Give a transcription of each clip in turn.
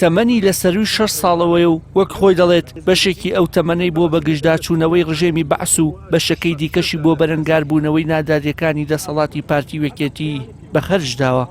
تەمەنی لە سەرووی 6 ساڵەوەیە و وەک خۆی دەڵێت بەشێکی ئەو تەمەنەی بۆ بەگژداچوونەوەی ڕژێمی بەعس و بەشەکەی دیکەشی بۆ بەرەنگاربوونەوەی نادادیەکانی دەسەڵاتی پارتی و یەکێتی بە خەرج داوە.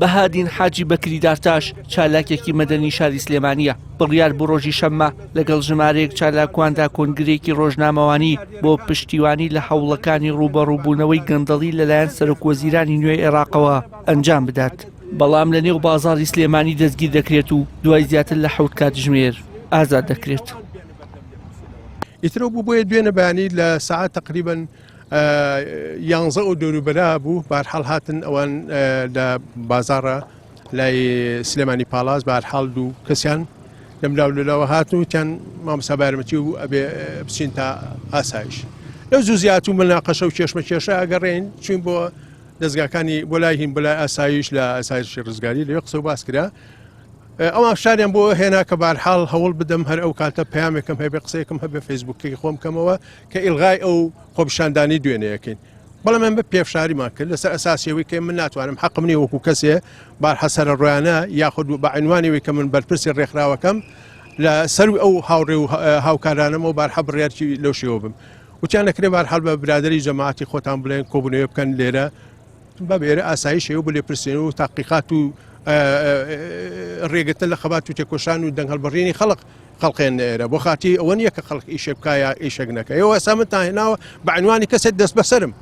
بەهادین حاجی بەکری دارتاش چالاکێکی مەدەنی شاری سلێمانییە، بڕیار بوو ڕۆژی شەممە لەگەڵ ژمارەیەک چالاکواندا کۆنگرەیەکی ڕۆژنامەوانی بۆ پشتیوانی لە هەوڵەکانی ڕووبەڕووبوونەوەی گەندەڵی لەلایەن سەرۆکوەزیرانی نوێی عێراقەوە ئەنجام بدات، بەڵام لە نێو بازاڕی سلێمانی دەستگیر دەکرێت و دوای زیاتر لە حەوت کاتژمێر ئازاد دەکرێت. ئیترەو بوو بۆیە دوێنە بەیانی لە سەعات تەقریبەن یانزە ئەو دەوروبەرا بوو بارحاڵ هاتن ئەوان لە بازاڕە لای سلێمانی پاڵاس بارحاڵ دوو کەسیان لەملاو لەلاوە هاتن وتیان مامۆستا بارمەتی و ئەبێ بچین تا ئاسایش لەو زوو زیات و مناقەشە و کێشمە کێشە ئەگەڕێن چوین بۆ دەستگاکانی بۆ لای هین بۆ لای ئاسایش لە ئاسایشی ڕزگاری لەوێ قسە و باس کرا ئەوان فشاریان بۆ هێنا کە بارحاڵ هەوڵ بدەم هەر ئەو کاتە پەیامێکم هەبێ قسەیەکم هەبێ فەیسبووکەکەی خۆم کەمەوە کە ئیلغای ئەو خۆپیشاندانی دوێنێیەکەین بەڵام ئێمە پێفشاریمان کرد لەسەر ئەساسی ئەوەی کە من ناتوانم حەقم نییە وەکو کەسێ بارحە سەرەڕۆیانە یاخود بە عینوانی ئەوەی کە من بەرپرسی ڕێکخراوەکەم لە سەروی ئەو هاوڕێ و هاوکارانەمەوە بارحە بڕیارکی لەو شێوە بم وتیان دەکرێ بارحاڵ بە برادەری جەماعەتی خۆتان بڵێن کۆبوونەوە بکەن لێرە بابە ئێرە ئاسایش هەیە و بۆ لێپرسینەوە و تاقیقات و ڕێگرتن لە خەبات و تێکۆشان و دەنگ هەڵبڕینی خەڵک خەڵقێن ئێرە بۆ خاتی ئەوە نییە کە خەڵک ئیشێ بکا یا ئیشێک نەکە ئێوە ئێستا منتان هێناوە بە عنوانی کەسێک دەست بەسەرم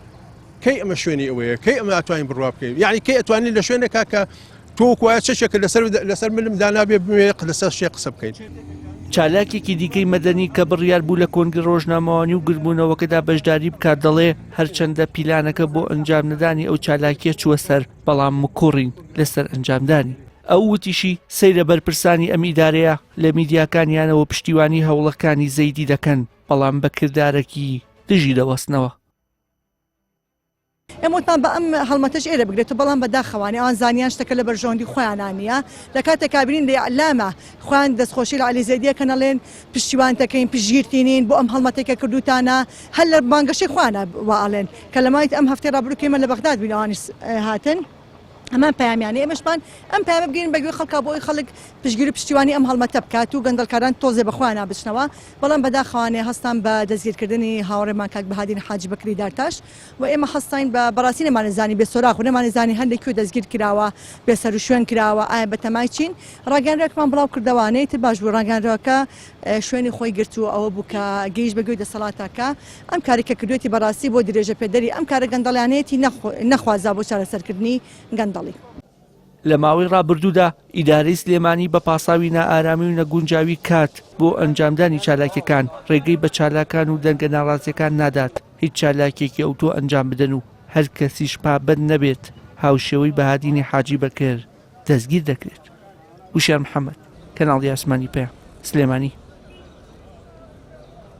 کەی ئەمە شوێنی ئەوەیە کەی ئەمە ئەتوانین بڕوا بکەین یعنی کەی ئەتوانین لە شوێنێکا کە تۆ وەکو وایە چەکێکت لەسەر لەسەر ملم دانابێ بمێ لەسەر شتێک قسە بکەین. چالاکێکی دیکەی مەدەنی کە بڕیار بوو لە کۆنگرە ڕۆژنامەوانی و گردبوونەوەکەدا بەشداری بکات دەڵێ، هەرچەندە پیلانەکە بۆ ئەنجامنەدانی ئەو چالاکییە چووە سەر، بەڵام مکوڕین لەسەر ئەنجامدانی. ئەو وتیشی، سەیرە بەرپرسانی ئەم ئیدارەیە لە میدیاکانیانەوە پشتیوانی هەوڵەکانی زەیدی دەکەن، بەڵام بە کردارەکی دژی دەوەستنەوە. ئێمە وتمان با ئەم هەڵمەتەش ئێرە بگرێتەوە، بەڵام بە داخەوانێ ئەوان زانیان شتەکە لە بەرژەوەندی خۆیانا نییە، لە کاتێکا بینین لە ئیعلامە خۆیان دەستخۆشی لە عەلی زەیدی ئەکەن ئەڵێن پشتیوانت ئەکەین پشتگیرتینین بۆ ئەم هەڵمەتەی کە کردووتانە، هەر لە بانگەشەی خۆیانا وا ئەڵێن کە لە ماوەی ئەم هەفتەی ڕابردوو کە ئێمە لە بەغداد بووین ئەوانیش هاتن. هەمان پەیامیانە ئێمەشمان ئەم پەیامە بگەین بە گوێی خەڵکا بۆ ئەوەی خەڵک پشتگیری و پشتیوانی ئەم هەڵمەتە بکات و گەندەڵکاران تۆزێ بە خۆیانا بچنەوە بەڵام بەداخەوانێ هەستان بە دەستگیرکردنی هاوڕێمان کاک بەهادین حاجی بەکری دارتاش و ئێمە هەستاین بە بەڕاستی نەمانەزانی بێ سۆراغ و نەمانەزانی هەر لە کوێ دەستگیر کراوە بێ سەروشوێن کراوە ئایا بەتەمای چین ڕاگەیاندراوێکمان بڵاو کردەوە نەیتر باش بوو ڕاگەیاندراوەکە شوێنی خۆی گرت و ئەوە بوو کە گەیشت بە گوێی دەسەڵاتە کە ئەم کارەی کە کردوێتی بەڕاستی بۆ درێژە پێدەری ئەم کارە گەندەڵیانەیەتی نەخوازرا بۆ چارەسەرکردنی گەندەڵی. لە ماوەی ڕابردوودا ئیدارەی سلێمانی بە پاساوی نائارامی و نەگونجاوی کات بۆ ئەنجامدانی چالاکیەکان ڕێگەی بە چالاکان و دەنگە ناڕازیەکان نادات هیچ چالاکیەکی ئەوتۆ ئەنجام بدەن و هەر کەسیش پابەند نەبێت هاوشێوەی بەهادینی حاجی بەکر دەستگیر دەکرێت. وشیار محەمەد، کەناڵی ئاسمانی پەیام، سلێمانی.